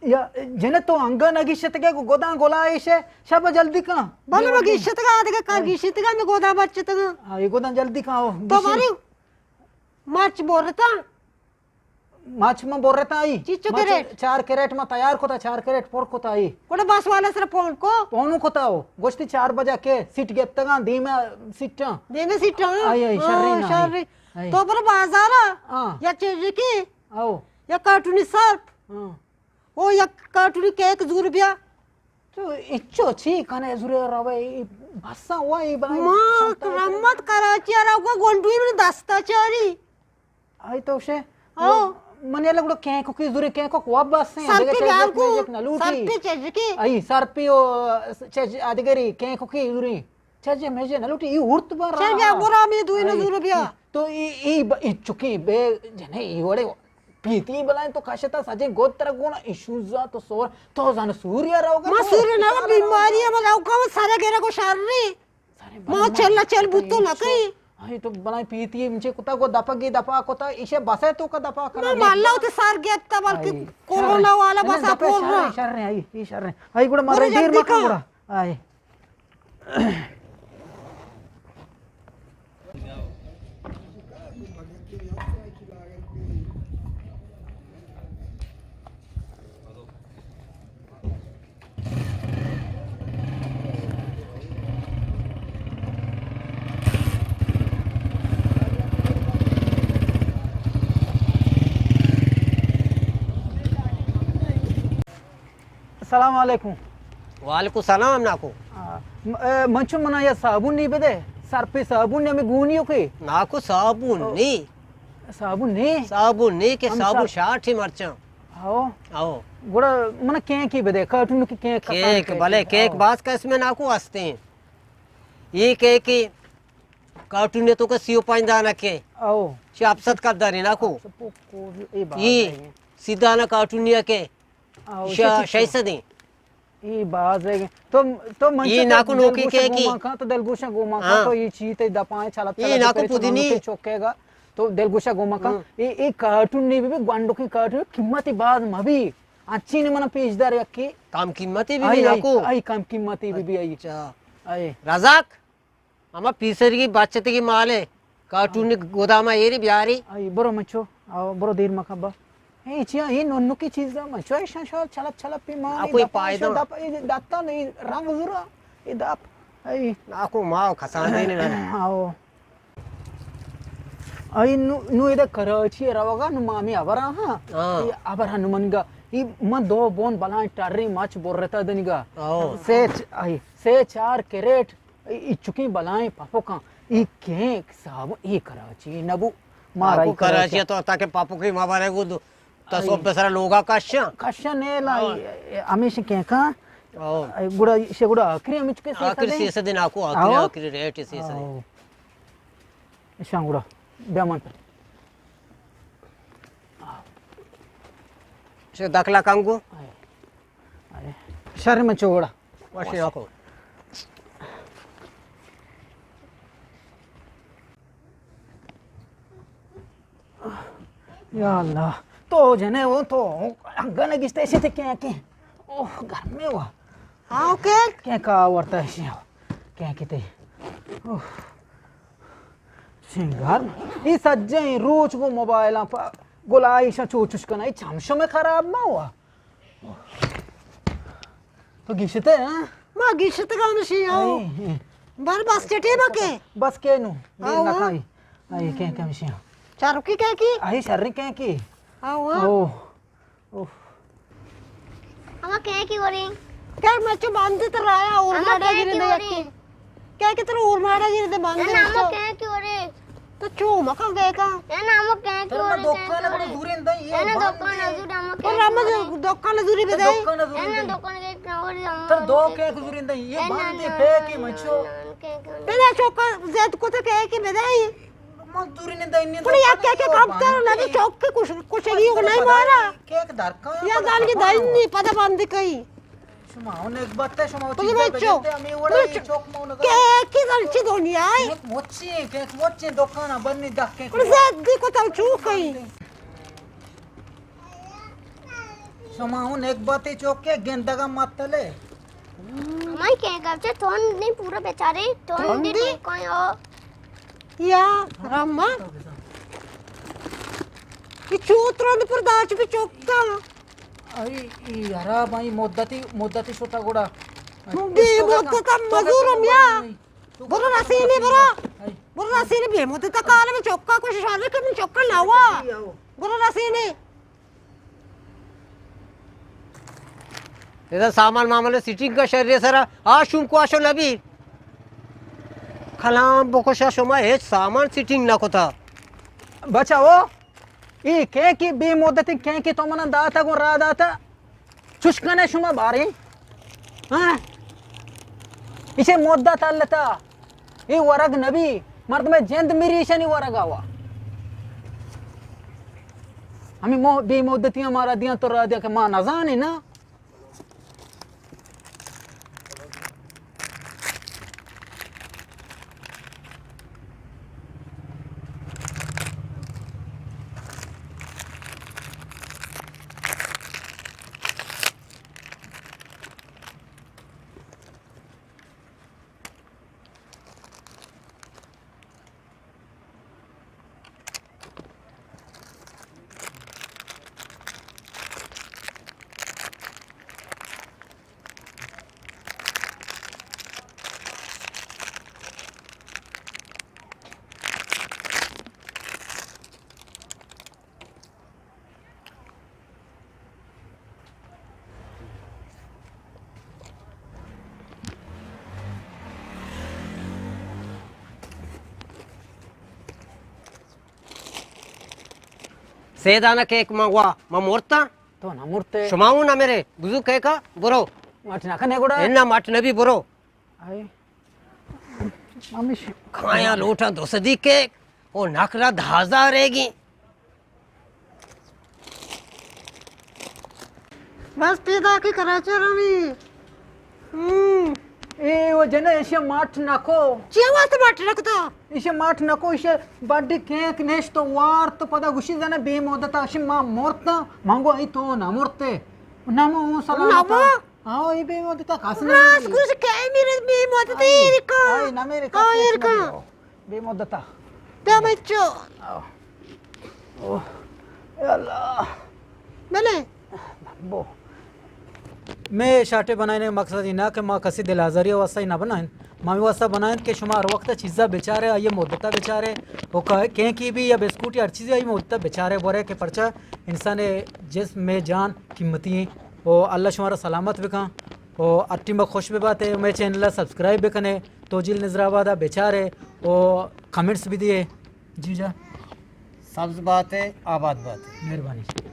یا جنت تو انگا نہ گیشتگے گو گداں گلائیش، شب جلدی کن۔ بلے ما گیشتگا، دگہ کار گیشتگا، میں گدا بچتگا۔ ہاں، یہ گداں جلدی کن، آؤ، تو گیشت-، باری مرچ بورتا۔ ماچ من برتا آئی۔ چیچو ماچ کریٹ؟ چار کریٹ ما تیار کتا، چار کریٹ پر کتا آئی۔ گڑا بس والا سر فون کو؟ فون کتا ہو۔ گوشتی چار بجا کے سیٹ گپتگاں، دیما سیٹاں۔ دیما سیٹاں؟ آئی، آئی، ہاں، شریں، آئی۔ شریں۔ آئی۔ تو برو بازارا۔ ہاں۔ یا چیزی کی؟ آؤ۔ یا کارٹونی سرپ۔ ہاں۔ او یک کارٹونی کیک زور بیا۔ تو اچو چی کنے زورے روے، ای بسا وا ای بلائی ما شانتا ہے۔ رحمت کراچی آ رہا گونڈوی من دستا چاری۔ آئی تو شے۔ ہاں۔ من یلا گڑا کینکو کی زورے، کینکو کو اب بس ہیں، سر دگہ پہ چیز بیار ایک کو، میجک نہ لوٹی۔ سر پہ چیز کی۔ آئی سر پہ او چیز ادگری کینکو کی زورے۔ چیز میجے نہ لوٹی، ای ہورت بر رہا۔ چل بیا، برا می دوی نہ زور بیا۔ تو ای، ای ب-، ای چکی بے جنے ای وڑے پیتی بلائیں تو کشتا سجیں گوت ترا گونا ای شوزا تو سور، تو زن سوریا روگا ما تو۔ سوریا نہ بیماری ہے، ما روگا سارے گرا کو شر نہیں۔ ما چلا چل بوتو نہ کئی۔ آئی تو بلائیں پیتی مچے کتا کو دپا گی دپا کتا، ایشے بسے تو کا دپا کنا۔ ما مالا تے سار گیتا بلکہ آئی، کورونا شر۔ والا نہیں، بسا دپے پور شر رہا۔ شر نہیں، آئی، ای شر نہیں۔ آئی گڑا مارے دیر مکا گڑا۔ آئی۔ السلام علیکم۔ وعلیکم سلام ناکو۔ آ، م-، اے، من چو منا یا صابون نی بدے، سر پہ صابون نی ہمیں گونی ہو کے۔ ناکو صابون او، نی۔ صابون نی؟ صابون نی کہ ہم صابون سر- شاٹی مرچاں۔ آؤ۔ آؤ۔ گڑا منا کینکی بدے، کارٹون کی کینک کسان کینک، کینک۔ بلے کینک آؤ۔ باز قسم ناکو ہستے ہیں۔ یہ کینک کارٹون تو کہ سی و پنج دانہ کے۔ آؤ۔ چی ہفت صد کپ داری ناکو۔ اچھا، پو-، پو-، اے باز یہ ہے۔ سی دانہ کارٹون کے۔ آؤ، شا-، شے شے صدیں۔ ای باز ہے۔ تو، تو من ای چہ ناکو نوکی دلگوشا کے کی؟ گوما کن، تو دلگوشا گوما کن، ہاں۔ تو ای چیتے دپائیں چلت ای چلت ناکو کرے تو پودینی۔ منو کے چوکے گا۔ تو دلگوشا گوما کن۔ ہاں۔ ای، ای کارٹون نی بی بی گونڈو کی کارٹون قیمتی باز مبی۔ اچھی نے منا پیش دار یکی۔ کم قیمتی بی بی آئی، آئی، ناکو؟ آئی کم قیمتی بی بی آئی۔ اچھا۔ آئی۔ رزاق؟ ہما پیسریگی بچتگی مالے، کارٹونی گداما ایری بیاری۔ آئی، برو مچو، آو، برو دیر مکن با۔ اے چیا، اے ننکی چیزا مچو، ایشان شاید چلپ چلپ پی مانی، آ، کوئی دپا پائدہ ایشان نہ۔ دپ، اے دتا نہیں، رنگ زورا، اے دپ، اے۔ ناکو ماو کسان دینے نہ۔ آو۔ آئی نو، نو ادا کراچی روگا، نو مامی ابرا ہاں۔ ہاں۔ اے ابرا نو منگا، اے من دو بون بلائیں ٹری مچ برتا دنگا۔ آو۔ سے چ-، آئی، سے چار کریٹ۔ ای، ای چکیں بلائیں پپکاں، ای کینک صاحب، ای کراچی نبو۔ مارا ای آکو کراچی کراچی۔ تو تاکہ پپکی ما بارے گو دو، تا آئی۔ صبح سر لوگا کشاں۔ کشاں نے لا، ہاں۔ ای، ای، ہمیشہ کینکاں۔ ہاں۔ ای، گڑا، شے گڑا آخری ہمیں چکے سے آخری سدے؟ سے سدے ناکو، آخری، ہاں۔ آخری ریٹ سے سدے۔ ہاں۔ اشان گڑا، بیا من پر۔ شے دکلا کنگو؟ آئی۔ آئی۔ شر من چوڑا۔ وشی آکو۔ یا اللہ، تو جنے وہ تو انگا نگشتے ایسے تے کیا کہ، اوہ، گرمے وا۔ ہاں، اوکے۔ کیا کا ورتا ایسے ہو؟ کیا کتے؟ اوہ۔ سنگار، ای سجیں روچ گو موبائلاں پا گلائیشاں چوچش کنا، ای چمشم خراب ما ہوا۔ تو گیشتے، ہاں؟ ما گیشتگاں نشی، آؤ۔ آئی، آئی۔ بر بس چٹی بکے۔ بس کے نو، دیر آؤ۔ نکائی۔ آئی، کیا کمشی۔ چاروکی کیا کی؟ آئی، شر کیا کی؟ آؤ، آؤ۔ او، او۔ ہما کیا کی وری؟ کیا مچو باندی تر آیا اور ہما ماڑا کیا گرے کی دے وری؟ یکی۔ کیا کہ ترا اور ماڑا گیر دے باندے نہ، نہ، ہمو بچو۔ کیا کہ ورے؟ تو چو مکن گئے کا؟ نہ، نہ، ہمو کیا کہ ترا ورے، دکان کیا کو کہ ورے؟ زورین دئی، نہ، نہ، دکان زور، ہمو کیا کہ ورے؟ دکان زوری بدے۔ دکان زورین دئی۔ نہ، دکان کے کیا ورے، ہمو تر دو کیا کہ ورے؟ کیا کہ زورین دئی، یہ نہ، باندے نہ، پہ نہ، کہ نہ، مچو۔ نہ، نہ، کیا کہ ورے؟ بنا چوکا زیت کو تو کیا کہ بدے؟ مزدوری نے دینی۔ پڑے یا کیا کہ کم تر نہ چوک کے کچھ، کچھ ہی نہیں مارا۔ کیا کہ درکان یا دال کے دینی، پتہ بند کئی۔ شما اون ایک بات ہے، شما بزو چیزا بچو۔ بجتے ہمیں وڑا بچو۔ یہ چوک مونگا۔ کہ کی زن چی دنیا ہے؟ ایک موچی ہے، کہ ایک موچی دکانا بنی دہ کے۔ پر زیادی کو تو چو کئی۔ شما ہوں نیک باتے چوکے گندگا متلے۔ ہمائی کہنگا چہ تون نہیں پورا بیچارے، تون تون دے دے۔ ٹھیک ہوئے ہو۔ یا رحمان۔ یہ چوت رند پر داچ بھی چوکا۔ ای، ای حراب، ای مدتی، مدتی شتا گڑا۔ بے مدتا مزورم یا۔ برو رسینے، برو۔ برو رسینے، بے مدتا کار میں چوکا کوشش آنے کہ من چوکا نہ ہوا۔ برو رسینے۔ ادا سامان مامل سیٹنگ کا شر سرا آ شوم کو آشو نبی۔ کلام بکشا شما ہیچ سامان سیٹنگ نہ کتا۔ بچا او، ای کئے کہ بے مدت کئے کہ تو منا داتا گوں را داتا۔ چش کنے شما باریں؟ ہاں؟ اسے مدت التا۔ اے ورگ نبی، مردمے جند مری ایشانی ورگ آوا۔ ہمیں مو-، بے مدتی ہمارا دیاں تو را دیا کہ ما نزانے نا۔ سیدانا کیک ما وا، ما مرتا۔ تو نہ مرتے۔ شما ہوں نہ مرے، بزو کیکا، برو۔ مٹ نہ کنے گڑا۔ انا مٹ نبی، برو۔ آئے۔ ہمیش۔ کھایا لوٹا دو صدی کیک، او نکرا دھازا رہ گی۔ بس پیدا کی کراچی روی۔ ہم۔ اے او جنہ ایشی ماٹ نکو۔ چی واسطے ماٹ نکتا؟ ایشی ماٹ نکو، ایشی بڈی کینک نشت و وارت، پدا گوشی زنہ بے مدتا، اشی ما مرتا، منگو ای تو نہ مرتے۔ نمو سلامتا۔ نمو۔ ہاں، ای بے مدتا کس نہ راست گوش کہ میرے بے مدتا ایر کا۔ آئی نہ میرے کس ایر کا۔ بے مدتا۔ دمے چو۔ آؤ۔ اوہ، اے اللہ۔ بلے۔ بو۔ میں شاٹے بنائنے مقصد ہی نہ کہ ما کسی دل آزاری واسطہ ہی نہ بنائیں۔ ما ہمیں واسطہ بنائیں کہ شما ہر وقت چیزا بچارے، آئیے مدتا بچارے، او کہ-، کہیں کی بھی یا بسکوٹ یا ہر چیزی آئی مدتا بچارے، بورے کہ پرچہ انسان جسم میں جان قیمتی ہیں۔ او اللہ شمارا سلامت بکن۔ او ہر ٹیم خوش بباتے، میں چینل سبسکرائب بکنے، توجیل نظر آباد بچارے، او کمنٹس بھی دیے۔ جی جا۔ سبز بات ہے، آباد بات ہے۔ مہربانی۔